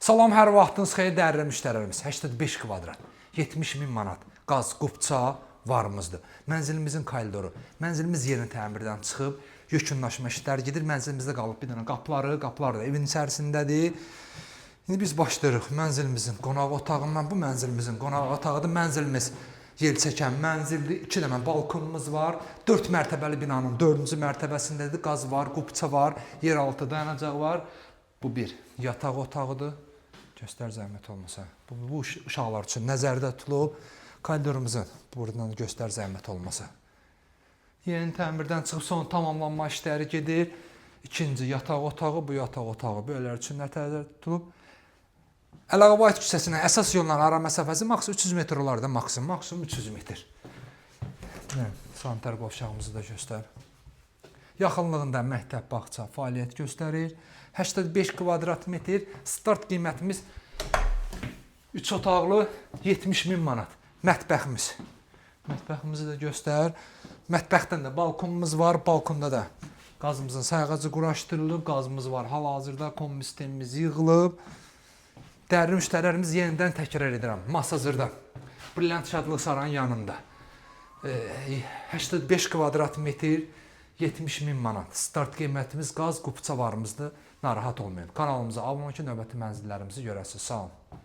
Salam, hər vaxtınız xeyir dəyərli müştərilərimiz. 85 kvadrat, 70 min manat qaz, qupça varımızdır. Mənzilimizin koridoru. Mənzilimiz yeni təmirdən çıxıb, yekunlaşma işləri gedir. Mənzilimizdə qalıb bir dənə qapıları, qapılar da evin içərisindədir. İndi biz başlayırıq mənzilimizin qonaq otağından. Bu mənzilimizin qonaq otağıdır. Mənzilimiz yel çəkən mənzildir. 2 dənə balkonumuz var. 4 mərtəbəli binanın 4-cü mərtəbəsindədir. Qaz var, qupça var, yeraltı dayanacaq var. Bu bir yataq otağıdır. Göstər zəhmət olmasa. Bu uşaqlar üçün nəzərdə tutulub. Koridorumuzu buradan göstər zəhmət olmasa. Yeni təmirdən çıxıb son tamamlanma işləri gedir. İkinci yataq otağı, bu yataq otağı böyüklər üçün nəzərdə tutulub. Ələqabayt küçəsinin əsas yolla ara məsafəsi maksimum 300 metr olar da, maksimum 300 metr. Nə, sanitar qovşağımızı da göstər. Yaxınlığında məktəb, bağça fəaliyyət göstərir. 85 kvadrat metr start qiymətimiz 3 otaqlı 70 min manat. Mətbəximiz. Mətbəximizi də göstər. Mətbəxdən də balkonumuz var. Balkonda da qazımızın sayğacı quraşdırılıb, qazımız var. Hal-hazırda kombi sistemimiz yığılıb. Dəyərli müştərilərimiz, yenidən təkrar edirəm. Masazırda. Brilliant Şadlıq Sarayının yanında. 85 kvadrat metr 70 min manat. Start qiymətimiz, qaz, qupça varımızdır. Narahat olmayın. Kanalımıza abunə olun ki, növbəti mənzillərimizi görəsiniz. Sağ olun.